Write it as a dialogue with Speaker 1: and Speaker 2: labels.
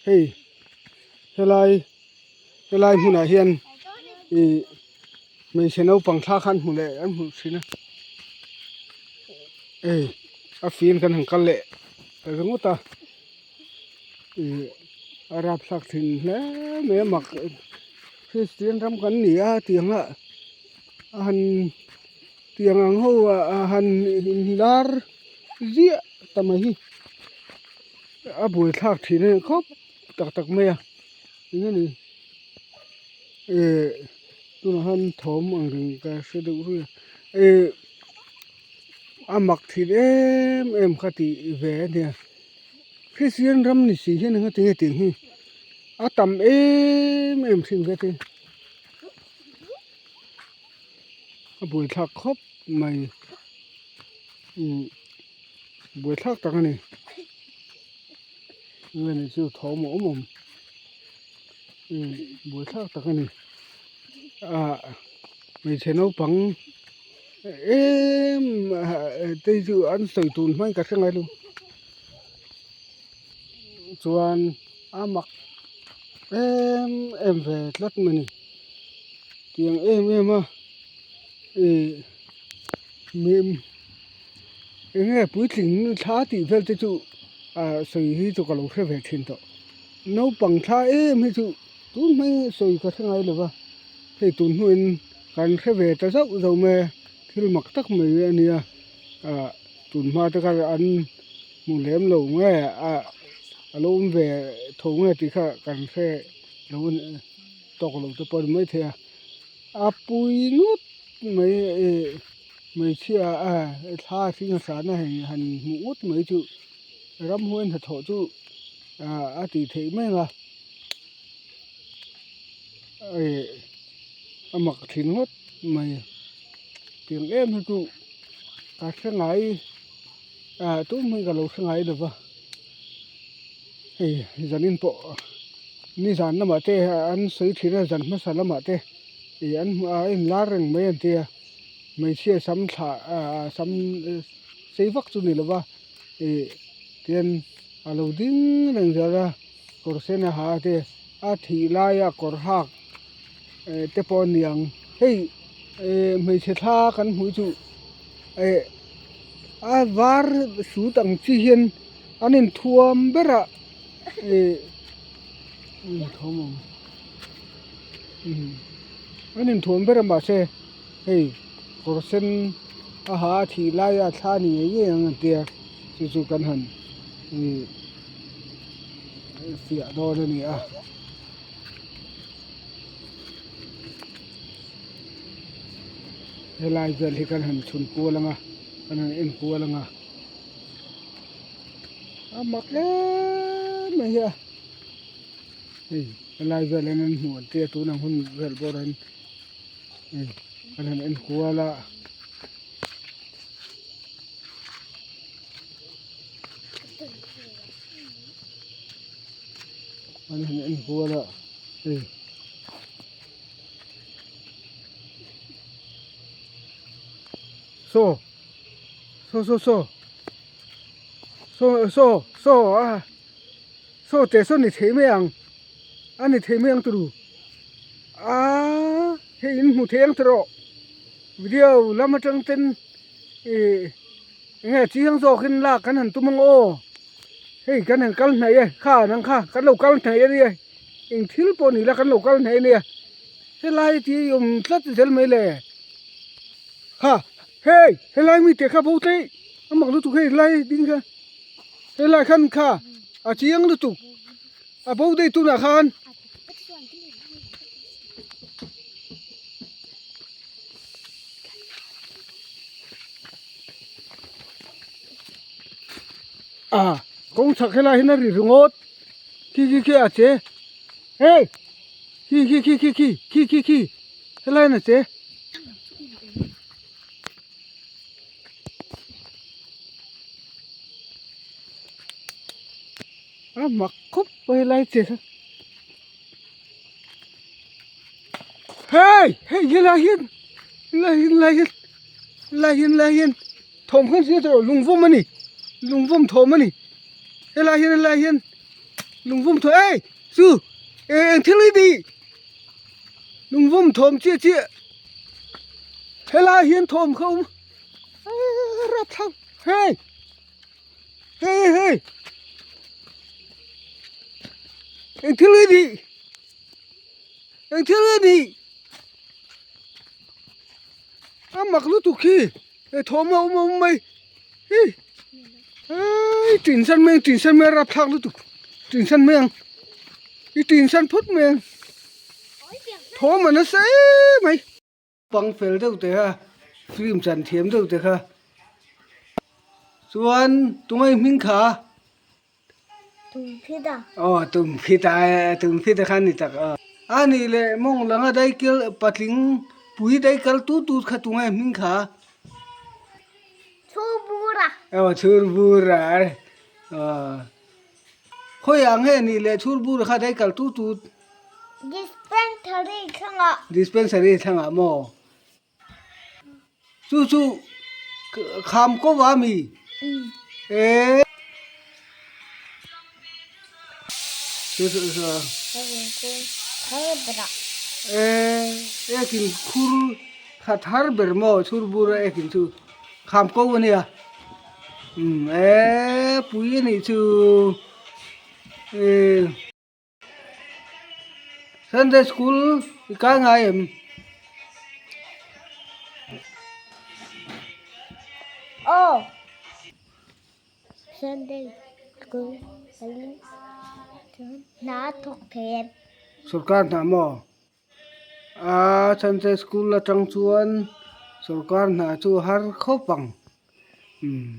Speaker 1: Hei helai helai hmunah hian ih hmeichhe naupang thla kha an hmu leh an hmuh thin a hei a fian kan han kal leh ta ringawt a ih a rapthlak thin hle mai a mak Kristian ram kan ni a tiang a a han tiang ang ho a han inlar ziah ta mai hi. A buaithlak thin a ni khawp tak tak mai a eng nge ni eh tunah hian thawm ang reng ka hre deuh rui a eh a mak thin em em kha tih ve a nia Kristian ram ni si hian eng tinge tih hi a tam em em thin ka ti a buaithlak khawp mai umm. Buaithlak tak a ni nge ni chu thawm a awm awm umm buaithlak tak a ni ah hmeichhe naupang em te hi chu an sawi tun hmain ka hre ngai lo chuan a mak em em ve tlat mai a ni tiang em em a ih mim. Eng nge puitling thla tih vel te chu ah sawi hi chu ka lo hre ve thin tawh naupang thla em hi chu tun hmai sawi ka hre ngai lo va hei tun hnuin kan hre ve ta zauh zauh mai a thil mak tak mai a nia ah tun hma te khan an hmu lem lo nge ah a lo awm ve tho nge tih kha kan hre lo a ni tawk lo te pawh a ni maithei a a pui ngawt mai eh. Hmeichhia a thla hring a hran a hei han hmuh ngawt mai chu ramhuai hnathawh chu ah a tih theih mai ang a ih a mak thin ngawt mai tiang em hi chu ka hre ngai ah tum hi ka lo hre ngai lo va hei zanin pawh nizan lamah te an sawi thin a zan hmasa lamah te ih an a inlar reng mai an tia. Hmeichhia sam thlah ah sam sei vak chu ni lova ih tian a lo ding reng zel a kawr sen a ha te a thih laia kawr hak eh te pawh a ni ang hei eh hmeichhe thla kan hmuh chu eh a var sut ang chi hian an inthuam ber a ih an inthuam ber a mahse. Hei kawr sen a ha a thih laia thla ni ngei ngei ang an tia chu chu kan han ih fiah dawn a ni a. Helai vel hi kan han chhun kual ang a kan han en kual ang a a mak em mai hi a hei helai vel hian an hmuh an tia tunang hun vel pawh hian. Kan han en kual a kan han en kual a hei saw saw saw saw saw saw saw a saw teh saw ni thei mai ang a ni thei mai ang turu. Aaa hei in hmu thei ang tawh video lam atang ten ih eng nge chiang zawk in lak kan han tum ang aw hei kan han kal hnaih e kha nang kha kan lo kal hnaih a nia eng thil pawh ni la kan lo kal hnaih a nia helai tih a awm tlat zel mai le kha hei helai mi teh kha bo tleih a mak lutuk hei helai ding kha helai khan kha a chiang lutuk. A bo daih tunah khan. A kawng chhak helai hian a ri ringawt khi khi khi a che hey khi khi khi khi khi khi khi khi helai hian a che. A mak khawp mai lai che kha hei hei helai hian helai hian helai hian helai hian helai hian thawm khan hriat erawh lungvawm a ni lungvawm thawm a ni helai hian helai hian. Lungvum thaw ei chu eng thil i ni lungvum thawm chiah chiah helai hian thawm kha awm rapthlak hei hei hei eng thil i ni eng thil i ni a mak lutuk hi he thawm a awm a awm mai hi hei tinsan mai ang tinsan mai a rapthlak lutuk tinsan mai ang i tinsan phawt mai ang thawm a nasa em mai pang fel deuh te kha film chan thiam deuh te kha chuan tungai hming kha Aw tumphita tumphita kha a ni tak a. A nih leh mawng langa daikil patling pui daikal tut tut kha tunge hming kha?
Speaker 2: Chhurbura.
Speaker 1: Aw chhurbura aw khawiah nge nih leh chhurbura kha daikal tut tut?
Speaker 2: Dispensary thlangah.
Speaker 1: Dispensary thlangah maw? Chu chu kham ko va mi e chu chu chu e ekin khur khat har ber maw chhur bur a ekin chu kham ko ania um e pui anih chu e. Sunday school i kai ngai em?
Speaker 2: Aw. Sunday school kalin chuan hna a thawk thei em?
Speaker 1: Sorkar hna maw? A Sunday school atang chuan sorkar hna chu har khawp ang. Umm.